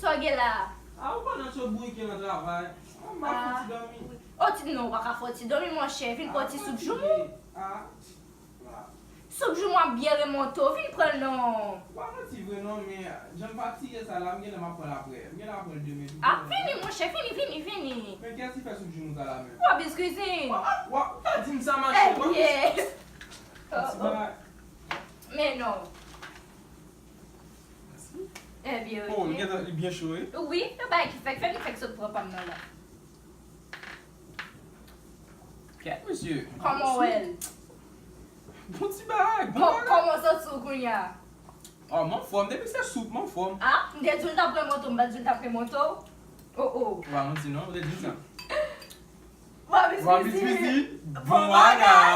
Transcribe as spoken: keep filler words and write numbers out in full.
Sa w gen la? A ou pandan sot bourike nan travay. Mwen m ap fè ti dòmi. O ti non, ou pa ka fè ti dòmi, monchè. Vin pran ti soup joumou. Ah. Soup joumou ap byen remonte w. Vin pran l non. Ou pa manti vre non, men jan m fatige sa la, m genlè m ap pran l apre. M genlè ap pran l demen tou. Ah, vini, monchè, vini, vini, vini. Men kiyès ki fè soup joumou sa la menm? Wabis Cuisine. Wa, ou pa di m sa, machè. Ebyen. Ti bagay. Men non. Ebyen, Oh, li gentan, li byen cho, wi. Wi, e bagay ki fèk fè, li fèk sot pran pa m nan la. Kèt, mesye. Kòman w wè l? Bon ti bagay, bon Kò- bagay. Kòman w santi w kounye a? Oh, m anfòm, depi se soup, m anfòm. Ah, m te di w l t ap remonte w, m pa t di w l t ap remonte w. Oh, oh. Ou pa manti non, ou te di m sa. Wabis Wabis Cuisine. Cuisine, Bon bon bagay.